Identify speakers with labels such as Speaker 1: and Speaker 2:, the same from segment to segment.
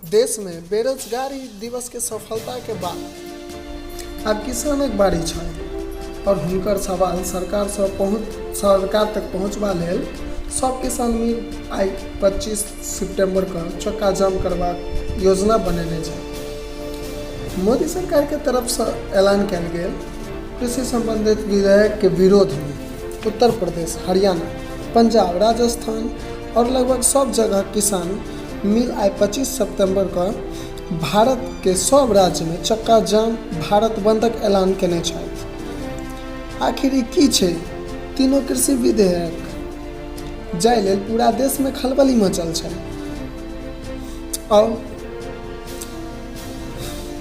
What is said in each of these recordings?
Speaker 1: देशमे बेरोजगारी दिवसके सफलताके बाद आब किसानक बारी छनि आओर हुनकर सवाल सरकारसँ पहुँच सरकार तक पहुँचबा लेल सब किसान मिल आइ 25 सितम्बरके चक्का जाम करबाक योजना बनेने छै। मोदी सरकारके तरफसँ ऐलान कयल गेल कृषि सम्बन्धित विधेयकके विरोधमे उत्तर प्रदेश, हरियाणा, पंजाब, राजस्थान आओर लगभग सब जगह किसान मिल आइ 25 सितम्बरके भारतके सब राज्यमे चक्का जाम भारत बन्दक ऐलान केने छथि। आखिर ई की छै तीनू कृषि विधेयक जाहि लेल पूरा देशमे खलबली मचल छै? आउ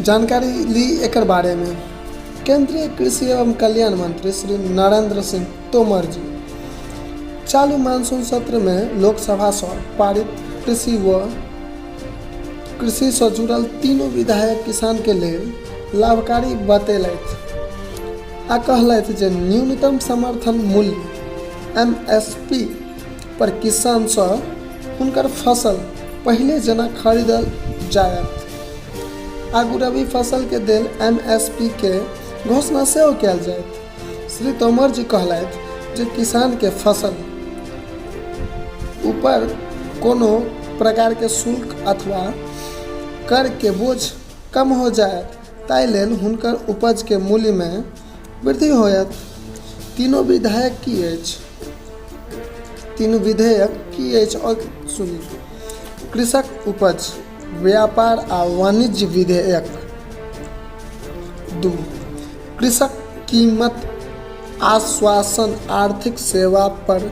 Speaker 1: जानकारी ली एकर बारेमे। केंद्रीय कृषि एवं कल्याण मंत्री श्री नरेंद्र सिंह तोमर जी चालू मानसून सत्रमे लोकसभासँ पारित कृषि व कृषिसँ जुड़ल तीनू विधायक किसानके लेल लाभकारी बतेलथि आ कहलथि जे न्यूनतम समर्थन मूल्य एमएसपी पर किसानसँ हुनकर फसल पहिले जेना खरीदल जायत। आगू रबी फसलके लेल एमएसपीके घोषणा सेहो कयल जायत। श्री तोमर जी कहलथि जे किसानके फसल ऊपर कोनो प्रकारके शुल्क अथवा करके बोझ कम हो जायत, ताहि लेल हुनकर उपजके मूल्यमे वृद्धि होयत। तीनू विधायक की अछि? तीनू विधेयक की अछि आओर सुनी। कृषक उपज व्यापार आ वाणिज्य विधेयक, 2 कृषक कीमत आश्वासन आर्थिक सेवा पर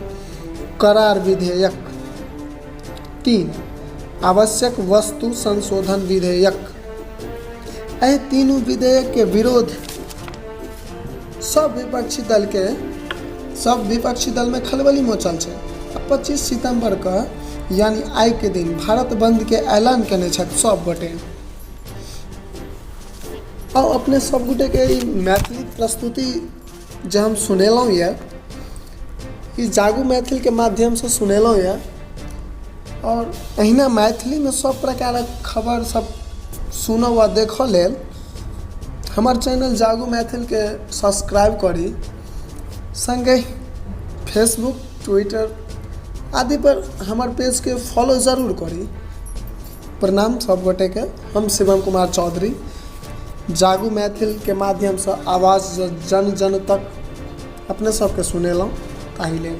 Speaker 1: करार विधेयक, 3 आवश्यक वस्तु संशोधन विधेयक। एहि तीनू विधेयक के विरोध सब विपक्षी दल के सब विपक्षी दल में खलबली मचल छै। 25 सितम्बर के यानी आइ के दिन भारत बंद के ऐलान केने छथि सब गोटे। और अपने सब गोटे के ई मैथिली प्रस्तुति जे हम सुनेलहुँ यऽ, ई जागू मैथिल के माध्यमसँ सुनेलहुँ यऽ। आओर एहिना मैथिलीमे सब प्रकारक खबर सब सुनऽ वा देखऽ लेल हमर चैनल जागू मैथिलके सब्सक्राइब करी, सङ्गहि फेसबुक, ट्विटर आदिपर हमर पेजके फॉलो जरूर करी। प्रणाम सब गोटेके, हम शिवम कुमार चौधरी जागू मैथिलके माध्यमसँ आवाज जन जन तक अपने सबके सुनेलहुँ ताहि लेल।